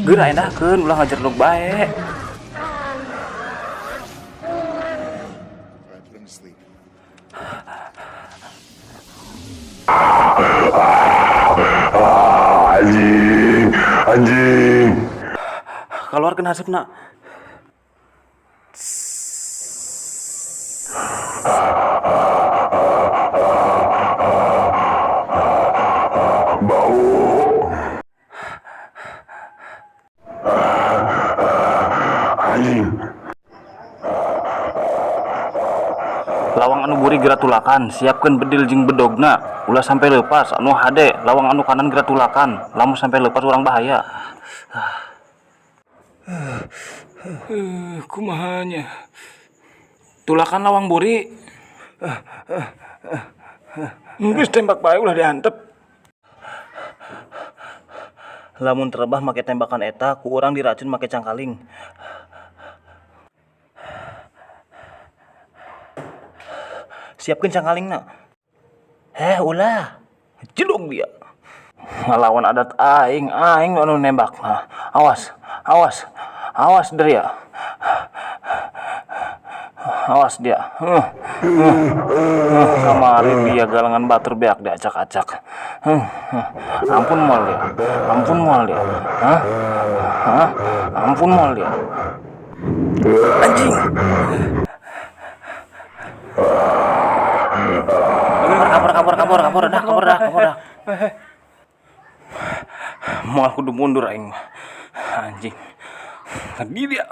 Geura endahkeun ulah ngajerlog bae. Anjing, anjing. Kaluarkeun haseupna. Bau. Anjing. Lawang anu buri geura tulakan, siapkeun bedil jeung bedogna, ulah sampai leupas. Anu hade, lawang anu kanan geura tulakan, lamun sampai leupas urang bahaya. Kumaha nya? Tulakan lawang buri. Geus tembak bae ulah diantep. Lamun terebah make tembakan eta, ku urang diracun make cangkaling. Siapkeun cangkalingna. Heh, ulah. Jedog dia. Ngalawan adat aing, aing anu nembak. Nah, awas, awas, awas dia. Awas dia. Kamari dia galangan batur beak diacak-acak. Ampun moal dia. Ampun moal dia. Hah? Hah? Ampun moal dia. Anjing. Kabur, kabur, kabur, kabur, dah, kabur, dah, kabur, dah. Moal kudu mundur aing mah. Anjing. Tadi dia.